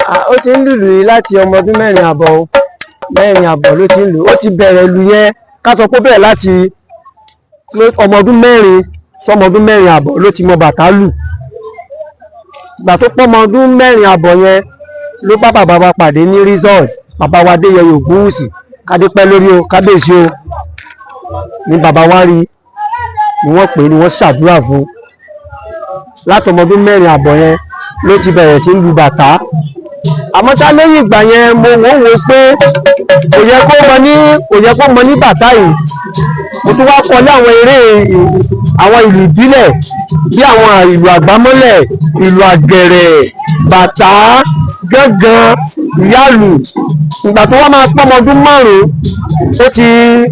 Ó ti ń lùlù yìí láti ọmọ ọdún 4.5 o. 4.5 ló ti ń lù. Ó ti bẹ̀rẹ̀ lù yẹn, ká sọ pé ó bẹ̀rẹ̀ láti ọmọ ọdún 4 sọmọ ọdún 4.5 ló ti mọ bàtà lù. Ìgbà tó pọ́ ọmọ ọdún 4.5 yẹn ló bá bàbá wa pàdé ní resort, bàbá wa Adéyẹyè Ògúnwùsì, kádé pẹ́ lórí o, kábíyèsí o. Ní bàbá wa rí ni wọ́n pè é, ni wọ́n ṣàdúrà fún. Láti ọmọ ọdún 4.5 yẹn ló ti bẹ̀rẹ̀ sí ń lu bàtà. Àmọ́ ṣá, lẹ́yìn ìgbà yẹn, mo wò ó pé kò yẹ kó mọ ní bàtà yìí. Mo tún wá kọ́ ní àwọn eré, àwọn ìlú ìbílẹ̀ bí àwọn ìlú àgbámọ́lẹ̀, ìlú àgẹ̀rẹ̀, bàtà, gángan, ìyálù. Ìgbà tó wá máa pọ́mọ ọdún 5,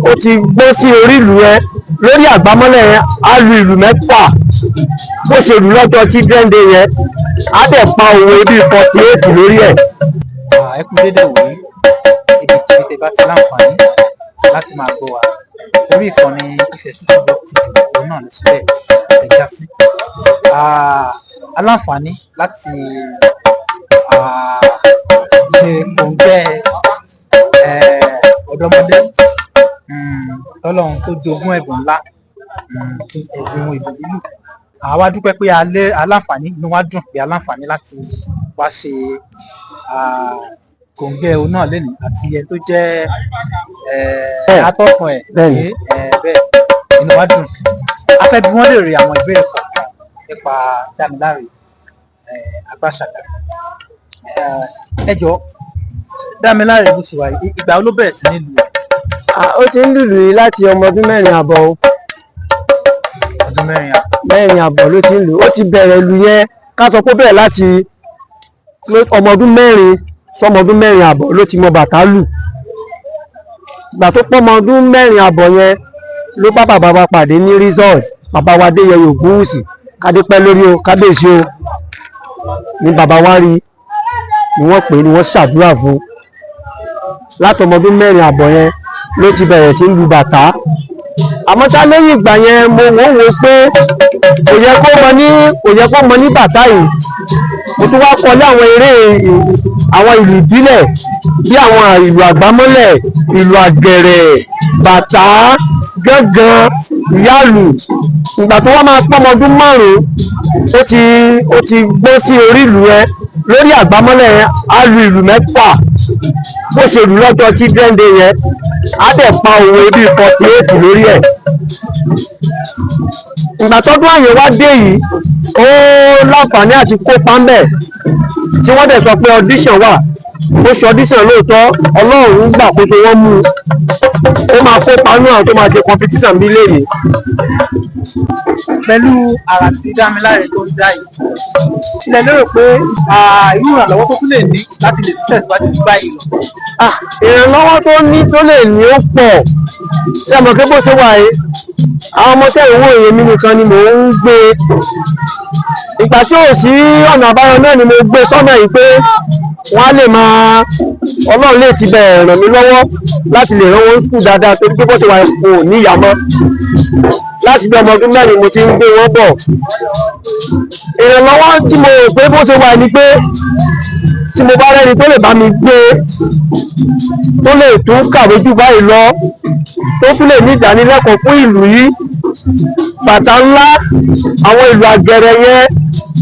ó ti gbé sí orí ìlú yẹn, lórí àgbámọ́lẹ̀ yẹn, á lu ìlú 6. Bó ṣe lù lọ́jọ́ Children Day yẹn, á dẹ̀ pa òwe bíi 48 lórí ẹ̀. Ẹ kú dédé wòyí ibi tí tẹ bá ti láǹfààní láti máa gbọ́ wa orí ìkànnì Ifẹ̀ City Blog TV, òun náà ló síbẹ̀ ẹ já sí. Aláǹfààní láti ṣe kòńgẹ́ ọ̀dọ́mọdé tọ́lọ́run tó jogún ẹ̀bùn ńlá, ẹ̀bùn ìlù lílù. Àwa dúpẹ́ pé a lé aláǹfààní, inú wa dùn pé aláǹfààní láti wá ṣe kòńgẹ́ òun náà lénìí àti ẹni tó jẹ́ atọ́kùn ẹ̀. Bẹ́ẹ̀ni. Pé bẹ́ẹ̀, inú wa dùn. A fẹ́ bi wọ́n léèrè àwọn ìbéèrè kọ̀ọ̀kan nípa Dámiláre Agbáṣàgà. Ẹ jọ̀ọ́, Dámiláre bó ṣe wà yìí, ìgbà wo ló bẹ̀rẹ̀ sí ní lù? Ó ti ń lùlù yìí láti ọmọ ọdún 4.5 o. Ọdún 4.5. 4.5 ló ti ń lù. Ó ti bẹ̀rẹ̀ lù yẹn, ká sọ pé ó bẹ̀rẹ̀ láti ọmọ ọdún 4 sọmọ ọdún 4.5 ló ti mọ bàtà lù. Ìgbà tó pọ́ ọmọ ọdún 4.5 yẹn ló bá bàbá wa pàdé ní resort, bàbá wa Adéyẹyè Ògúnwùsì, kádé pẹ́ lórí o, kábíyèsí o. Ní bàbá wa rí ni wọ́n pè é, ni wọ́n ṣàdúrà fún. Láti ọmọ ọdún 4.5 yẹn ló ti bẹ̀rẹ̀ sí ń lu bàtà. Àmọ́ ṣá, lẹ́yìn ìgbà yẹn, mo wò ó pé kò yẹ kó mọ ní bàtà yìí. Mo tún wá kọ́ ní àwọn eré, àwọn ìlú ìbílẹ̀ bí àwọn ìlú àgbámọ́lẹ̀, ìlú àgẹ̀rẹ̀, bàtà, gángan, ìyálù. Ìgbà tó wá máa pọ́mọ ọdún 5, ó ti gbé sí orí ìlú yẹn, lórí àgbámọ́lẹ̀ yẹn, á lu ìlú 6. Bó ṣe lù lọ́jọ́ Children Day yẹn, á dẹ̀ pa òwe bíi 48 lórí ẹ̀. Ìgbà tọ́dún àyè wá dé yìí, ó láǹfààní àti kópa ńbẹ̀, tí wọ́n dẹ̀ sọ pé audition wà. Ó ṣe audition lóòótọ́, Ọlọ́run gbàkóso, wọ́n mú un, ó máa kópa nú àwọn tó máa ṣe competition bí léyìí. Pẹ̀lú àrà tí Dámiláre tó ń dá yìí, ilẹ̀ lérò pé irú ìrànlọ́wọ́ tó tún lè ní láti lè tẹ̀síwájú jù báyìí lọ? Ìrànlọ́wọ́ tó ní, tó lè ní, ó pọ̀. Ṣé àmọ́ pé bó ṣe wà yìí, àwọn ọmọ tẹ̀ ń wò yẹn, mi nìkan ni mò ń gbé. Ìgbà tí ò sí ọ̀nà àbáyọ náà ni mo gbé sọ́nà yìí pé wọ́n á lè máa, Ọlọ́run lè ti bẹ̀rẹ̀ ràn mí lọ́wọ́ láti lè rán wọn school dáadáa, torí pé bó ṣe wà yìí, kò ní ìyá mọ́. Láti bí ọmọ ọdún 4 mo ti ń gbé wọn bọ̀. Ìrànlọ́wọ́ tí mo rò pé bó ṣe wà ni pé tí mo bá rẹ́ni tó lè bá mi gbé, tó lè tún kàwé jù báyìí lọ, tó tún lè ní ìdánilẹ́kọ̀ọ́ fún ìlú yìí, bàtà ńlá, àwọn ìlú àgẹ̀rẹ̀ yẹn,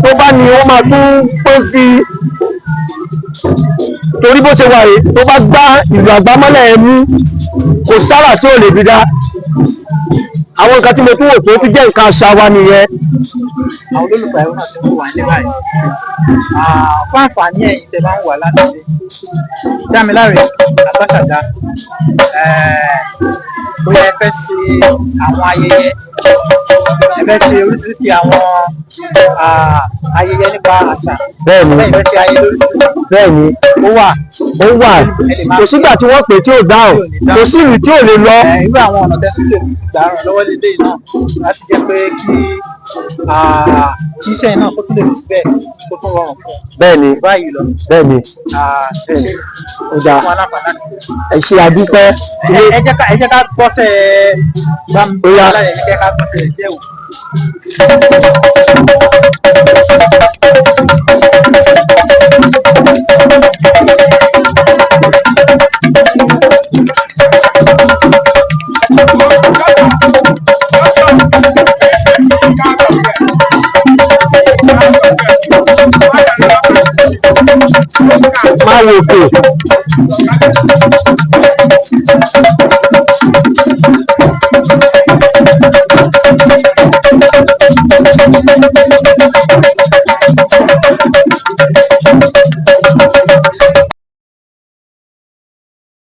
tó bá ní, ó máa tún pín sí i, torí bó ṣe wà yìí, tó bá gbá ìlú àgbámọ́lẹ̀ ẹ̀ mú, kò sára tí ò lè fi dá. Àwọn nǹkan tí mo tún wò tó fi jẹ́ nǹkan àṣà wa nìyẹn. Àwọn olólùfẹ́ ẹ̀rọ náà ti ń wà nílé báyìí. Fún àǹfààní ẹ̀yin tẹ́ bá ń wà láti ilé, Dámiláre Agbáṣàgà, bóyá ẹ fẹ́ ṣe àwọn ayẹyẹ, ẹ fẹ́ ṣe oríṣiríṣi àwọn ayẹyẹ nípa àṣà, Bẹ́ẹ̀ni. ẹ fẹ́ ṣe ayẹyẹ lóríṣiríṣi, Bẹ́ẹ̀ni. ó wà. Ó wà. Ẹ lè máa Kò sígbà tí wọ́n pè tí ò dáhùn, kò sí ìlú tí ò lè lọ. Irú àwọn ọ̀nà tẹ́ tún lè gbà ràn lọ́wọ́ lélẹ́yìí náà láti jẹ́ pé kí iṣẹ́ náà kó tún lè fi bẹ́ẹ̀ kó tún rọrùn fún un báyìí lọ. Bẹ́ẹ̀ni. Ẹ ṣé. Ó dáa. Fún aláǹfààní láti Ẹ ṣe, àdúpẹ́. Ẹ jẹ́ ká gbọ́sẹ̀. Ó yá. Ẹ jẹ́ ká gbọ́sẹ̀ díẹ̀ wò. Má wo òkè.